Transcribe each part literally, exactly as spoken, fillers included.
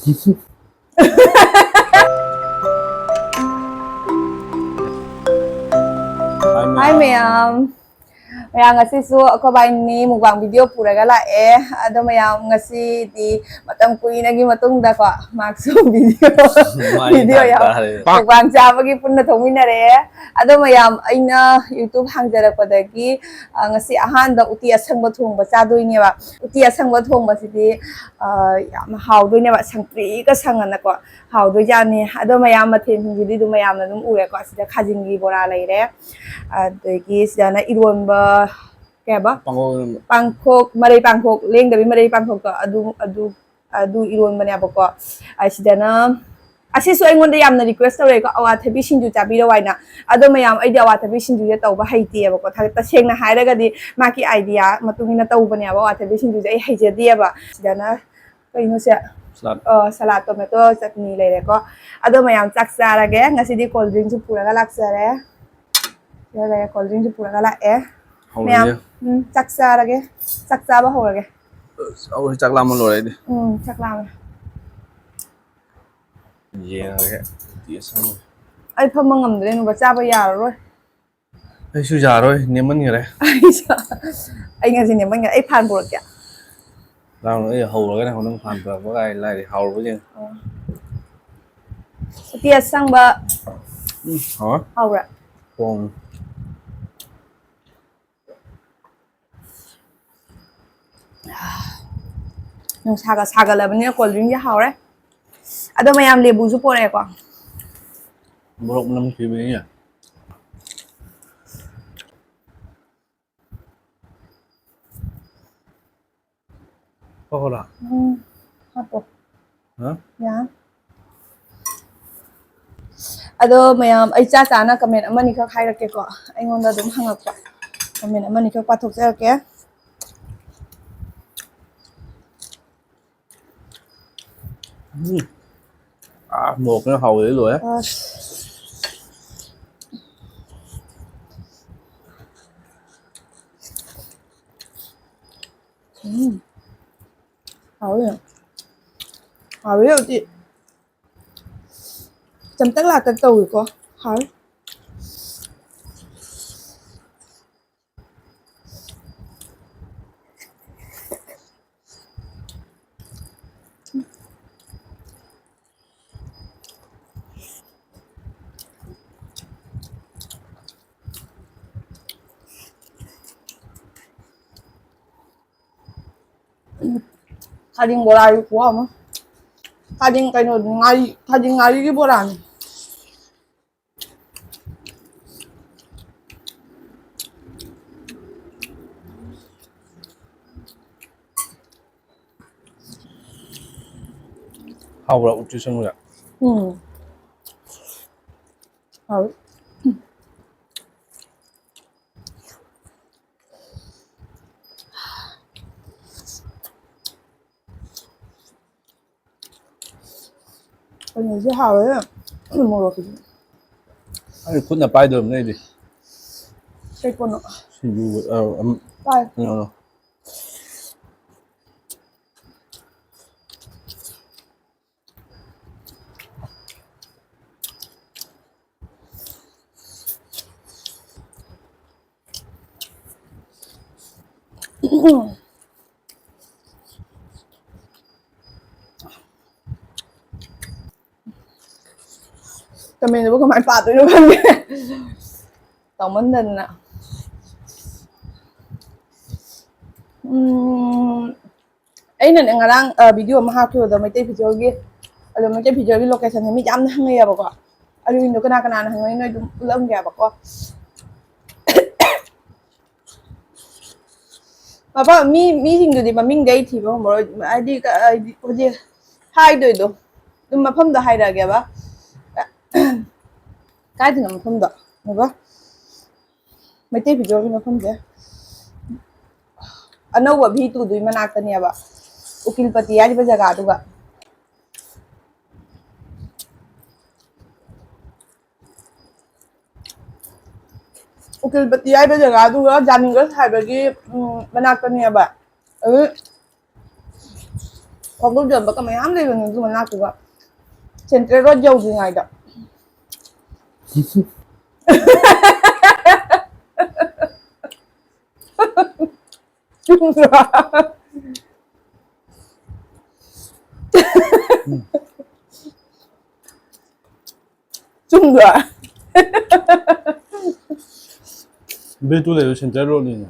Hi, ꯃꯌꯥꯝ꯫ ꯃꯌꯥꯝ, ꯉꯁꯤꯁꯨ ꯑꯩꯈꯣꯏ ꯕꯥꯏꯅꯤ mukbang video ꯄꯨꯔꯒ ꯂꯥꯛꯑꯦ꯫ ꯑꯗꯣ ꯃꯌꯥꯝ, ꯉꯁꯤꯗꯤ ꯃꯇꯝ ꯀꯨꯏꯅꯒꯤ ꯃꯇꯨꯡꯗꯀꯣ, ꯃꯥꯛꯁꯨ video, ꯃꯥꯏ video ꯌꯥꯎ-, ꯇꯥꯔꯦ꯫ Mukbang ꯆꯥꯕꯒꯤ ꯄꯨꯟꯅ ꯊꯣꯛꯃꯤꯟꯅꯔꯦ꯫ ꯑꯗꯣ ꯃꯌꯥꯝ, ꯑꯩꯅ YouTube ꯍꯥꯡꯖꯔꯛꯄꯗꯒꯤ, ꯑ, ꯉꯁꯤ ꯑꯍꯥꯟꯕ ꯎꯇꯤ ꯑꯁꯪꯕ ꯊꯣꯡꯕ ꯆꯥꯗꯣꯏꯅꯦꯕ꯫ ꯎꯇꯤ ꯑꯁꯪꯕ ꯊꯣꯡꯕꯁꯤꯗꯤ, ꯑ, ꯌꯥꯝꯅ ꯍꯥꯎꯗꯣꯏꯅꯦꯕ, ꯁꯪꯇ꯭ꯔꯤꯛꯀ ꯁꯪꯉꯅꯀꯣ꯫ ꯍꯥꯎꯗꯣꯏꯖꯥꯠꯅꯤ꯫ ꯑꯗꯣ ꯃꯌꯥꯝ, ꯃꯊꯦꯜꯁꯤꯡꯁꯤꯗꯤ ꯑꯗꯨꯝ ꯃꯌꯥꯝꯅ ꯑꯗꯨꯝ ꯎꯔꯦꯀꯣ꯫ ꯁꯤꯗ ꯈꯥꯖꯤꯡꯒꯤ ꯕꯣꯔꯥ ꯂꯩꯔꯦ, ꯑꯗꯒꯤ ꯁꯤꯗꯅ ꯏꯔꯣꯟꯕ, ꯀꯩ ꯍꯥꯏꯕ? ꯄꯥꯡꯈꯣꯛ ꯏꯔꯣꯟꯕ꯫ ꯄꯥꯡꯈꯣꯛ, ꯃꯔꯩ ꯄꯥꯡꯈꯣꯛ, ꯂꯦꯡꯗꯕꯤ ꯃꯔꯩ ꯄꯥꯡꯈꯣꯛꯇꯣ, ꯑꯗꯨ, ꯑꯗꯨ, ꯑꯗꯨ ꯏꯔꯣꯟꯕꯅꯦꯕꯀꯣ꯫ ꯑ, ꯁꯤꯗꯅ, ꯑꯁꯤꯁꯨ ꯑꯩꯉꯣꯟꯗ ꯌꯥꯝꯅ request ꯇꯧꯔꯛꯑꯦꯀꯣ, ꯑꯋꯥꯊꯕꯤ ꯁꯤꯡꯖꯨ ꯆꯥꯕꯤꯔꯣ ꯍꯥꯏꯅ꯫ ꯑꯗꯣ ꯃꯌꯥꯝ, ꯑꯩꯗꯤ ꯑꯋꯥꯊꯕꯤ ꯁꯤꯡꯖꯨꯁꯦ ꯇꯧꯕ ꯍꯩꯇꯦꯕꯀꯣ꯫ ꯊ-, ꯇꯁꯦꯡꯅ ꯍꯥꯏꯔꯒꯗꯤ ꯃꯥꯒꯤ idea ꯃꯇꯨꯡ ꯏꯟꯅ ꯇꯧꯕꯅꯦꯕ ꯑꯋꯥꯊꯕꯤ ꯁꯤꯡꯖꯨꯁꯦ꯫ ꯑꯩ ꯍꯩꯖꯗꯦꯕ꯫ ꯁꯤꯗꯅ ꯀꯩꯅꯣꯁꯦ? Salad. ꯑ, salad, tomato ꯆꯠꯅꯤ ꯂꯩꯔꯦꯀꯣ꯫ ꯑꯗꯣ ꯃꯌꯥꯝ, ꯆꯥꯛ ꯆꯥꯔꯒꯦ꯫ ꯉꯁꯤꯗꯤ cold drinkꯁꯨ ꯄꯨꯔꯒ ꯂꯥꯛꯆꯔꯦ꯫ ꯁꯤꯗ ꯂꯩꯔꯦ, cold drinkꯁꯨ ꯄꯨꯔꯒ ꯂꯥꯛꯑꯦ꯫ ꯍꯧꯔꯦ꯫ ꯃꯌꯥꯝ, ꯎꯝ, ꯆꯥꯛ ꯆꯥꯔꯒꯦ꯫ ꯆꯥꯛ ꯆꯥꯕ ꯍꯧꯔꯒꯦ꯫ ꯑꯁ, ꯍꯧꯔꯦ, ꯆꯥꯛ ꯂꯥꯝꯕ ꯂꯣꯏꯔꯦ ꯑꯩꯗꯤ꯫ ꯎꯝ, ꯆꯥꯛ ꯂꯥꯝꯃꯦ꯫ ꯌꯦꯡꯉꯒꯦ, ꯎꯇꯤ ꯑꯁꯪꯕ꯫ ꯑꯩ ꯐꯝꯕ ꯉꯝꯗ꯭ꯔꯦ, ꯅꯨꯕ ꯆꯥꯕ ꯌꯥꯔꯔꯣꯏ꯫ ꯑꯩꯁꯨ ꯌꯥꯔꯣꯏ, ꯅꯦꯝꯃꯟꯈꯔꯦ꯫ ꯑꯩꯁꯨ, ꯑꯩ ꯉꯁꯤ ꯅꯦꯝꯃꯟꯈꯔꯦ꯫ ꯑꯩ ꯐꯥꯟ ꯄꯨꯔꯛꯀꯦ꯫ ꯂꯥꯎꯅ, ꯑꯩ ꯍꯧꯔꯒꯅꯦ, ꯅꯪ ꯐꯥꯟ ꯄꯨꯔꯛꯄ ꯀꯥꯏ ꯂꯥꯏꯔꯤ, ꯍꯥꯎꯔꯕ ꯌꯦꯡꯉꯨ꯫ ꯑꯣ꯫ ꯎꯇꯤ ꯑꯁꯪꯕ꯫ ꯎꯝ, ꯍꯥꯎꯔꯦ꯫ ꯍꯥꯎꯕ꯭ꯔꯥ? ꯊꯣꯡ꯫ ꯅꯨꯡꯁꯥꯒ ꯁꯥꯒꯠꯂꯕꯅꯤꯅ cold drinkꯁꯦ ꯍꯥꯎꯔꯦ꯫ ꯑꯗꯣ ꯃꯌꯥꯝ, ꯂꯦꯕꯨꯁꯨ ꯄꯣꯔꯛꯑꯦꯀꯣ꯫ ꯃꯣꯔꯣꯛ ꯃꯅꯝ ꯅꯨꯡꯁꯤꯕꯅꯤꯅꯦ꯫ ꯍꯥꯞꯈꯣꯔꯥ? ꯎꯝ, ꯍꯥꯞꯄꯣ꯫ ꯍꯥ? ꯌꯥ꯫ ꯑꯗꯣ ꯃꯌꯥꯝ, ꯑꯩ ꯆꯥ ꯆꯥꯅ comment ꯑꯃꯅꯤꯈꯛ ꯍꯥꯏꯔꯛꯀꯦꯀꯣ꯫ ꯑꯩꯉꯣꯟꯗ ꯑꯗꯨꯝ ꯍꯪꯉꯛꯄ comment ꯑꯃꯅꯤꯈꯛ ꯄꯥꯊꯣꯛꯆꯔꯛꯀꯦ꯫ ꯎꯝ꯫ ꯑꯥ, ꯃꯣꯔꯣꯛꯁꯤꯅ ꯍꯥꯎꯕꯗꯤ ꯂꯣꯏꯔꯦ꯫ ꯑꯁ꯫ ꯎꯝ꯫ ꯍꯥꯎꯋꯦ꯫ ꯍꯥꯎꯋꯦ ꯍꯧꯖꯤꯛ꯫ ꯆꯝꯇꯛ ꯂꯥꯛꯇꯛ ꯇꯧꯏꯀꯣ꯫ ꯍꯥꯎꯋꯦ꯫ ꯊꯥꯖꯤꯡ ꯕꯣꯔꯥꯒꯤ ꯈꯨꯍꯥꯎ ꯑꯃ꯫ ꯊꯥꯖꯤꯡ ꯀꯩꯅꯣ, ꯉꯥꯔꯤ, ꯊꯥꯖꯤꯡ ꯉꯥꯔꯤꯒꯤ ꯕꯣꯔꯥꯅꯤ꯫ ꯍꯥꯎꯕ꯭ꯔꯥ ꯎꯇꯤ ꯁꯪꯕꯁꯦ? ꯎꯝ꯫ ꯍꯥꯎꯋꯤ꯫ ꯀꯩꯅꯣꯁꯦ ꯍꯥꯎꯋꯦ, ꯃꯣꯔꯣꯛꯀꯤꯁꯦ꯫ ꯑꯩ ꯈꯨꯠꯅ ꯄꯥꯏꯗꯧꯔꯕꯅꯦ ꯑꯩꯗꯤ꯫ ꯀꯩ ꯄꯣꯠꯅꯣ? ꯁꯤꯡꯖꯨ, ꯑ, ꯑꯝ, ꯄꯥꯏ꯫ ꯀꯩꯅꯣꯗꯣ꯫ ꯀꯃꯦꯟꯗꯨꯕꯨ ꯀꯃꯥꯏꯅ ꯄꯥꯗꯣꯏꯅꯣ ꯈꯪꯗꯦ꯫ ꯇꯧꯃꯟꯗꯗꯅ꯫ ꯎꯝ, ꯑꯩꯅꯅꯦ ꯉꯔꯥꯡ, ꯑ, video ꯑꯃ ꯍꯥꯞꯈꯤꯕꯗꯣ ꯃꯩꯇꯩ ꯐꯤꯖꯣꯜꯒꯤ, ꯑꯗꯣ ꯃꯩꯇꯩ ꯐꯤꯖꯣꯜꯒꯤ locationꯁꯦ ꯃꯤ ꯌꯥꯝꯅ ꯍꯪꯉꯛꯑꯦꯕꯀꯣ꯫ ꯑꯗꯨꯒꯤꯗꯣ ꯀꯅꯥ ꯀꯅꯥꯅ ꯍꯪꯉꯛꯏꯅꯣ ꯑꯗꯨꯝ ꯎꯠꯂꯝꯒꯦꯕꯀꯣ꯫ ꯃꯐꯝ, ꯃꯤ, ꯃꯤꯁꯤꯡꯗꯨꯗꯤ ꯃꯃꯤꯡꯗꯤ ꯑꯩ ꯊꯤꯕ ꯉꯝꯃꯔꯣꯏ꯫ ꯍꯥꯏꯗꯤ, ꯀ-, ꯍꯥꯏꯗꯤ, ꯍꯧꯖꯤꯛ ꯍꯥꯏꯗꯣꯏꯗꯣ꯫ ꯑꯗꯨꯝ ꯃꯐꯝꯗꯣ ꯍꯥꯏꯔꯛꯑꯒꯦꯕ꯫ ꯀꯥꯏꯗꯅꯣ ꯃꯐꯝꯗꯣ? ꯀꯩꯕ? ꯃꯩꯇꯩ ꯐꯤꯖꯣꯜꯒꯤ ꯃꯐꯝꯁꯦ꯫ ꯑꯅꯧꯕ V two ꯗꯨꯒꯤ ꯃꯅꯥꯛꯇꯅꯦꯕ꯫ ꯎꯀꯤꯜꯄꯇꯤ ꯍꯥꯏꯔꯤꯕ ꯖꯒꯥꯗꯨꯒ꯫ ꯎꯀꯤꯜꯄꯇꯤ ꯍꯥꯏꯕ ꯖꯒꯥꯗꯨꯒ ꯖꯥꯅꯤꯒꯁ ꯍꯥꯏꯕꯒꯤ, ꯎꯝ, ꯃꯅꯥꯛꯇꯅꯦꯕ꯫ ꯑꯗꯨ ꯈꯣꯡꯎꯞ ꯌꯣꯟꯕꯒ ꯃꯌꯥꯝ ꯂꯩꯕꯅꯤ ꯑꯗꯨ ꯃꯅꯥꯛꯇꯨꯗ, ꯁꯦꯟꯇ꯭ꯔꯦꯜ ꯔꯣꯗ ꯌꯧꯗ꯭ꯔꯤꯉꯩꯗ꯫ ꯆꯨꯝꯗ꯭ꯔꯣ? ꯆꯨꯝꯗ꯭ꯔꯣ? ꯕꯦꯇꯨ ꯂꯩꯕ ꯁꯦꯟꯇ꯭ꯔꯦꯜ ꯔꯣꯗꯅꯤꯅꯦ꯫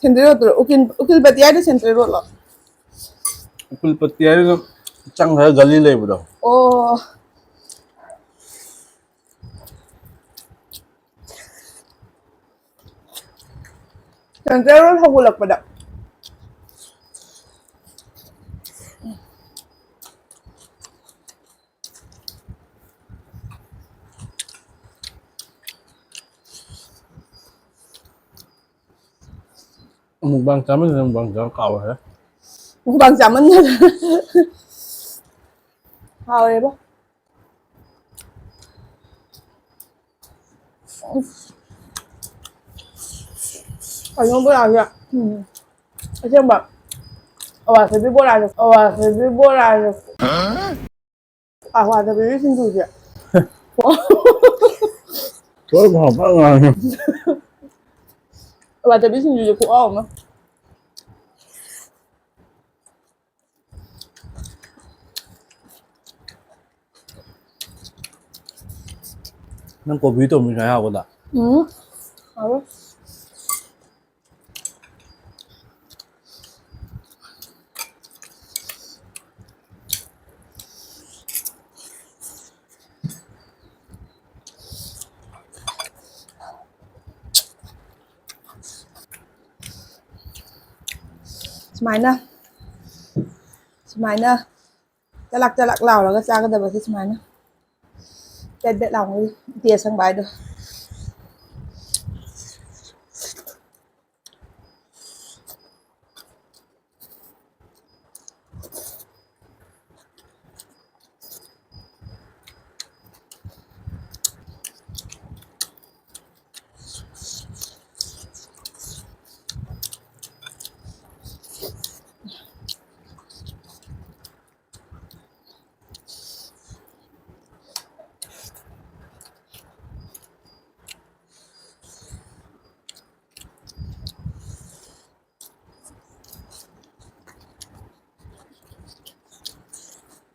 ꯁꯦꯟꯇ꯭ꯔꯦꯜ ꯔꯣꯗꯇꯨꯔꯣ? ꯎꯀꯤꯜ, ꯎꯀꯤꯜꯄꯇꯤ ꯍꯥꯏꯗꯣ ꯁꯦꯟꯇ꯭ꯔꯦꯜ ꯔꯣꯗꯂꯣ? ꯎꯀꯤꯜꯄꯇꯤ ꯍꯥꯏꯗꯨꯅ ꯆꯪꯈ꯭ꯔ ꯒꯂꯤ ꯂꯩꯕꯗꯣ꯫ ꯑꯣ꯫ ꯁꯦꯟꯇ꯭ꯔꯦꯜ ꯔꯣꯗ ꯍꯧꯒꯠꯂꯛꯄꯗ꯫ ꯃꯨꯛꯕꯥꯡ ꯆꯥꯃꯟꯗꯅ ꯃꯨꯛꯕꯥꯡ ꯆꯥꯕ ꯀꯥꯎꯈ꯭ꯔꯦ꯫ ꯃꯨꯛꯕꯥꯡ ꯆꯥꯃꯟꯗꯅ꯫ ꯍꯥꯎꯔꯦꯕꯣ꯫ ꯀꯩꯅꯣ ꯕꯣꯔꯥꯁꯦ꯫ ꯎꯝ꯫ ꯑꯁꯦꯡꯕ꯫ ꯑꯋꯥꯊꯕꯤ ꯕꯣꯔꯥꯁꯦ꯫ ꯑꯋꯥꯊꯕꯤ ꯕꯣꯔꯥꯁꯦ꯫ ꯑꯋꯥꯊꯕꯤ ꯁꯤꯡꯖꯨꯁꯦ꯫ ꯂꯣꯏ ꯐꯪꯉꯛꯄ ꯉꯥꯏꯔꯦ꯫ ꯑꯋꯥꯊꯕꯤ ꯁꯤꯡꯖꯨꯁꯦ ꯈꯨꯍꯥꯎ ꯑꯃ꯫ ꯅꯪ ꯀꯣꯕꯤ ꯇꯧꯃꯤ ꯉꯥꯏ ꯍꯥꯎꯒꯗ꯫ ꯎꯝ꯫ ꯍꯥꯎꯋꯦ꯫ ꯁꯨꯃꯥꯏꯅ ꯁꯨꯃꯥꯏꯅ ꯆꯂꯥꯛ ꯆꯂꯥꯛ ꯂꯥꯎꯔꯒ ꯆꯥꯒꯗꯕꯁꯦ ꯁꯨꯃꯥꯏꯅ ꯕꯦꯠ ꯕꯦꯠ ꯂꯥꯎꯅ ꯎꯇꯤ ꯑꯁꯪꯕ ꯍꯥꯏꯗꯣ꯫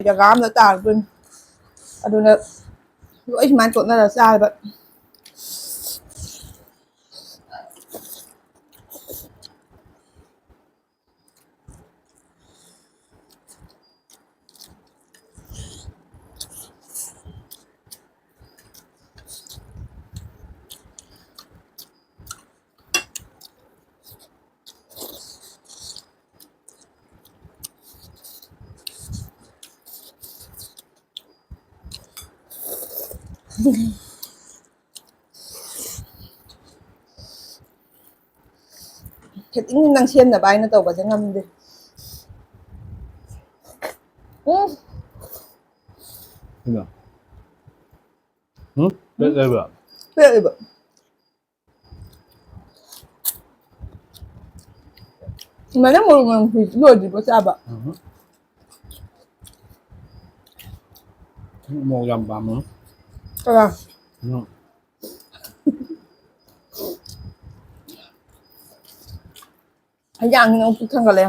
ꯖꯒꯥ ꯑꯝꯗ ꯇꯥꯔꯛꯇꯣꯏꯅꯤ꯫ ꯑꯗꯨꯅ ꯂꯣꯏ ꯁꯨꯃꯥꯏꯅ ꯇꯣꯠꯅꯔ ꯆꯥꯏꯕ꯫ ꯈꯤꯇꯪ ꯅꯪ ꯁꯦꯝꯅꯕ ꯍꯥꯏꯅ ꯇꯧꯕꯁꯦ ꯉꯝꯗꯦ꯫ ꯎꯝ꯫ ꯀꯩꯅꯣ? ꯎꯝ? ꯄꯦꯠ ꯂꯩꯕ꯭ꯔꯣ? ꯄꯦꯠꯂꯤꯕ꯫ ꯁꯨꯃꯥꯏꯅ ꯃꯣꯔꯣꯛ ꯃꯅꯝ ꯍꯨꯏꯁꯤ ꯂꯣꯏꯗ꯭ꯔꯤꯕꯣ ꯆꯥꯕ? ꯎꯝ꯫ ꯃꯣꯔꯣꯛ ꯌꯥꯝ ꯄꯥꯝꯃꯦ꯫ ꯀꯅꯥ? ꯎꯝ꯫ ꯍꯩꯖꯥꯡꯁꯤꯅ ꯑꯃꯨꯛ ꯄꯨꯛ ꯊꯟꯒꯠꯂꯦ꯫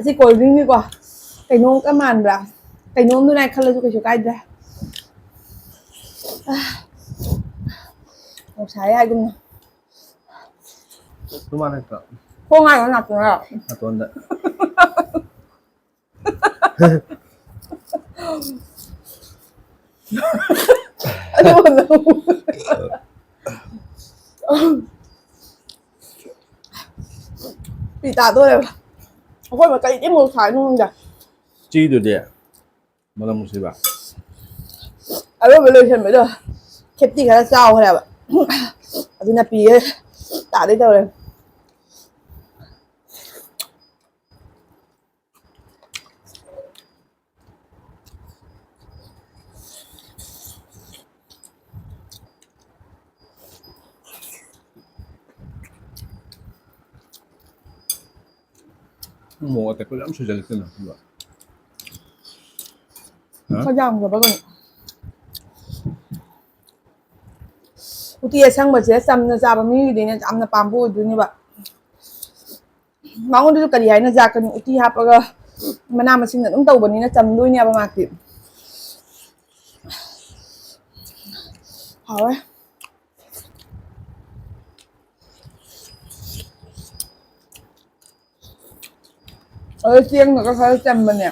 ꯑꯁꯤ cold drinkꯅꯤꯀꯣ꯫ ꯀꯩꯅꯣꯝꯒ ꯃꯥꯟꯕ꯭ꯔꯥ? ꯀꯩꯅꯣꯝꯗꯨꯅ ꯈꯜꯂꯁꯨ ꯀꯩꯁꯨ ꯀꯥꯏꯗ꯭ꯔꯦ꯫ ꯅꯨꯡꯁꯥ ꯌꯥꯏꯒꯨꯝꯅ꯫ ꯇꯨꯃꯥꯟ ꯍꯦꯛꯇ꯫ ꯈꯣꯡ ꯍꯥꯏꯔꯣ ꯅꯥꯇꯣꯟ ꯍꯥꯏꯔꯣ? ꯅꯥꯇꯣꯟꯗ꯫ ꯑꯗꯨꯒ ꯅꯪ ꯄꯤ ꯇꯥꯗꯣꯔꯦꯕ꯫ ꯑꯩꯈꯣꯏ ꯃꯈꯩꯗꯤ ꯃꯣꯔꯣꯛ ꯁꯥꯏꯅ ꯈꯪꯗꯦ꯫ ꯆꯤꯗꯨꯗꯤ ꯃꯅꯝ ꯅꯨꯡꯁꯤꯕ꯫ ꯑꯔꯣꯏꯕ ꯂꯣꯏꯁꯟꯕꯗꯣ ꯈꯦꯞꯇꯤ ꯈꯔ ꯆꯥꯎꯈ꯭ꯔꯦꯕ꯫ ꯑꯗꯨꯅ ꯄꯤꯌꯦ ꯇꯥꯗꯣꯏ ꯇꯧꯔꯦ꯫ ꯃꯣꯔꯣꯛ ꯑꯇꯦꯛꯄꯁꯨ ꯌꯥꯝ ꯁꯣꯏꯖꯜꯂꯦ ꯀꯩꯅꯣ, ꯑꯗꯨꯒ꯫ ꯍꯥ? ꯈꯔ ꯌꯥꯝꯈ꯭ꯔꯕ ꯀꯩꯅꯣ? ꯎꯇꯤ ꯑꯁꯪꯕꯁꯦ ꯆꯝꯅ ꯆꯥꯕ ꯃꯤꯒꯤꯗꯤꯅꯦ ꯌꯥꯝꯅ ꯄꯥꯝꯕ ꯑꯣꯏꯗꯣꯏꯅꯦꯕ꯫ ꯃꯉꯣꯟꯗꯁꯨ ꯀꯔꯤ ꯍꯥꯏꯅ ꯖꯥꯠꯀꯅꯤ ꯎꯇꯤ ꯍꯥꯞꯄꯒ ꯃꯅꯥ ꯃꯁꯤꯡ ꯑꯗꯨꯝ ꯇꯧꯕꯅꯤꯅ ꯆꯝꯗꯣꯏꯅꯦꯕ ꯃꯥꯛꯇꯤ꯫ ꯍꯥꯎꯋꯦ꯫ ꯑꯗꯣ ꯆꯦꯡꯅꯒ ꯈꯔ ꯆꯝꯕꯅꯦ꯫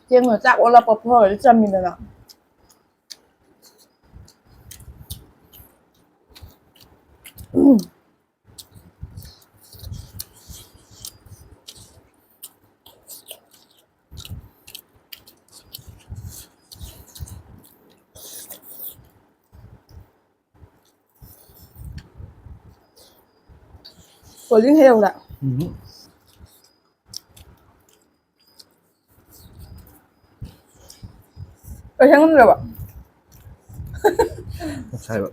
ꯆꯦꯡꯅ ꯆꯥꯛ ꯑꯣꯜꯂꯛꯄ ꯐꯥꯎꯔꯗꯤ ꯆꯝꯃꯤꯗꯅ꯫ ꯎꯝ꯫ Call drink ꯍꯩꯔꯧꯔꯥ? ꯎꯝ꯫ ꯀꯩ ꯁꯦꯝꯉꯝꯗ꯭ꯔꯕ? ꯑꯣꯛꯁꯥꯏꯕ꯫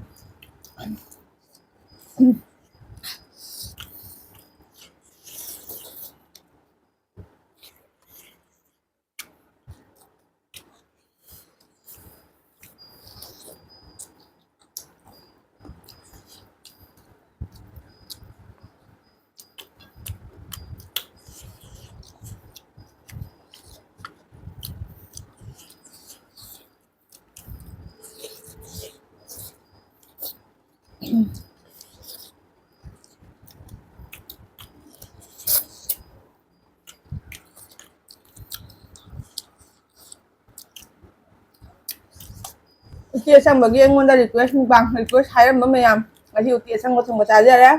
ꯎꯇꯤ ꯑꯁꯪꯕꯒꯤ ꯑꯩꯉꯣꯟꯗ request, ꯃꯨꯛꯕꯥꯡ request ꯍꯥꯏꯔꯝꯕ ꯃꯌꯥꯝ, ꯉꯁꯤ ꯎꯇꯤ ꯑꯁꯪꯕ ꯊꯣꯡꯕ ꯆꯥꯖꯔꯦ꯫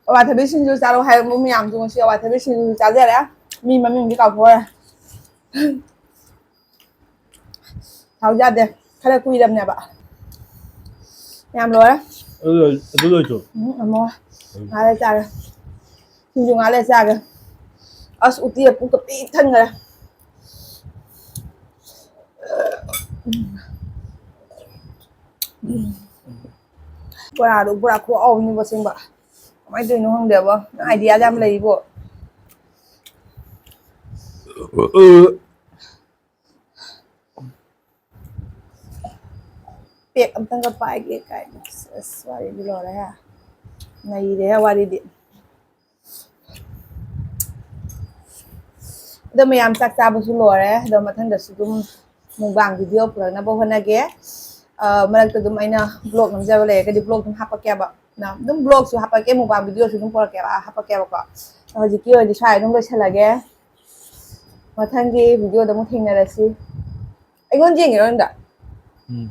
ꯑꯋꯥꯊꯕꯤ ꯁꯤꯡꯖꯨ ꯆꯥꯔꯣ ꯍꯥꯏꯕ ꯃꯌꯥꯝꯁꯨ ꯉꯁꯤ ꯑꯋꯥꯊꯕꯤ ꯁꯤꯡꯖꯨ ꯆꯥꯖꯔꯦ꯫ ꯃꯤ ꯃꯃꯤꯡꯗꯤ ꯀꯥꯎꯊꯣꯛꯈ꯭ꯔꯦ꯫ ꯊꯥꯎ ꯌꯥꯗꯦ꯫ ꯈꯔ ꯀꯨꯏꯔꯕꯅꯦꯕ꯫ ꯌꯥꯝ ꯂꯣꯏꯔꯦ꯫ ꯑꯗꯨ ꯂꯣꯏ-, ꯑꯗꯨ ꯂꯣꯏꯗ꯭ꯔꯣ? ꯎꯝ, ꯑꯃꯨꯛ꯫ ꯎꯝ꯫ ꯉꯥꯏꯔꯦ ꯆꯥꯔꯦ꯫ ꯁꯤꯡꯖꯨ ꯉꯥꯏꯔꯦ ꯆꯥꯒꯦ꯫ ꯑꯁ, ꯎꯇꯤ ꯄꯨꯛꯀ ꯄꯤꯛ ꯊꯟꯈ꯭ꯔꯦ꯫ ꯎꯝ꯫ ꯕꯣꯔꯥꯗꯣ ꯕꯣꯔꯥ ꯈꯨꯍꯥꯎ ꯑꯃꯅꯤꯕꯣ ꯑꯁꯦꯡꯕ꯫ ꯀꯃꯥꯏꯅ ꯇꯧꯔꯤꯅꯣ ꯈꯪꯗꯦꯕꯣ꯫ ꯅꯪ idea ꯌꯥꯝ ꯂꯩꯕꯣ꯫ Pack ꯑꯝꯇꯪꯒ ꯄꯥꯏꯒꯦ ꯀꯥꯏꯅ꯫ ꯑꯁ, ꯑꯁ, ꯋꯥꯔꯤꯗꯤ ꯂꯣꯏꯔꯦꯍꯦ꯫ ꯅꯩꯔꯦꯍꯦ ꯋꯥꯔꯤꯗꯤ꯫ ꯑꯗꯣ ꯃꯌꯥꯝ ꯆꯥꯛ ꯆꯥꯕꯁꯨ ꯂꯣꯏꯔꯦ꯫ ꯑꯗꯣ ꯃꯊꯪꯗꯁꯨ ꯑꯗꯨꯝ mukbang video ꯄꯨꯔꯛꯅꯕ ꯍꯣꯠꯅꯒꯦ꯫ ꯑ, ꯃꯔꯛꯇ ꯑꯗꯨꯝ ꯑꯩꯅ vlog ꯅꯝꯖꯕ ꯂꯩꯔꯒꯗꯤ vlog ꯑꯗꯨꯝ ꯍꯥꯞꯄꯛꯀꯦꯕ꯫ ꯅ-, ꯑꯗꯨꯝ vlogꯁꯨ ꯍꯥꯞꯄꯛꯀꯦ, mukbang videoꯁꯨ ꯑꯗꯨꯝ ꯄꯨꯔꯛꯀꯦꯕ, ꯍꯥꯞꯄꯛꯀꯦꯕꯀꯣ꯫ ꯍꯧꯖꯤꯛꯀꯤ ꯑꯣꯏꯅꯗꯤ ꯁ꯭ꯋꯥꯏ ꯑꯗꯨꯝ ꯂꯣꯏꯁꯤꯜꯂꯒꯦ꯫ ꯃꯊꯪꯒꯤ videoꯗ ꯑꯃꯨꯛ ꯊꯦꯡꯅꯔꯁꯤ꯫ ꯑꯩꯉꯣꯟꯗ ꯌꯦꯡꯉꯤꯔꯣ ꯅꯪꯗ? ꯎꯝ꯫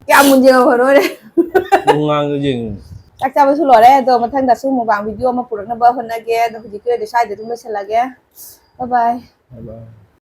ꯀꯌꯥꯝ ꯃꯨꯟꯅ ꯌꯦꯡꯉꯝꯕꯅꯣꯅꯦ? ꯅꯪ ꯉꯥꯡꯗ ꯌꯦꯡꯉꯤꯅꯦ꯫ ꯆꯥꯛ ꯆꯥꯕꯁꯨ ꯂꯣꯏꯔꯦ, ꯑꯗꯣ ꯃꯊꯪꯗꯁꯨ mukbang video ꯑꯃ ꯄꯨꯔꯛꯅꯕ ꯍꯣꯠꯅꯒꯦ꯫ ꯑꯗꯣ ꯍꯧꯖꯤꯛꯀꯤ ꯑꯣꯏꯅꯗꯤ ꯁ꯭ꯋꯥꯏꯗ ꯑꯗꯨꯝ ꯂꯣꯏꯁꯤꯜꯂꯒꯦ꯫ Bye bye꯫ Bye bye꯫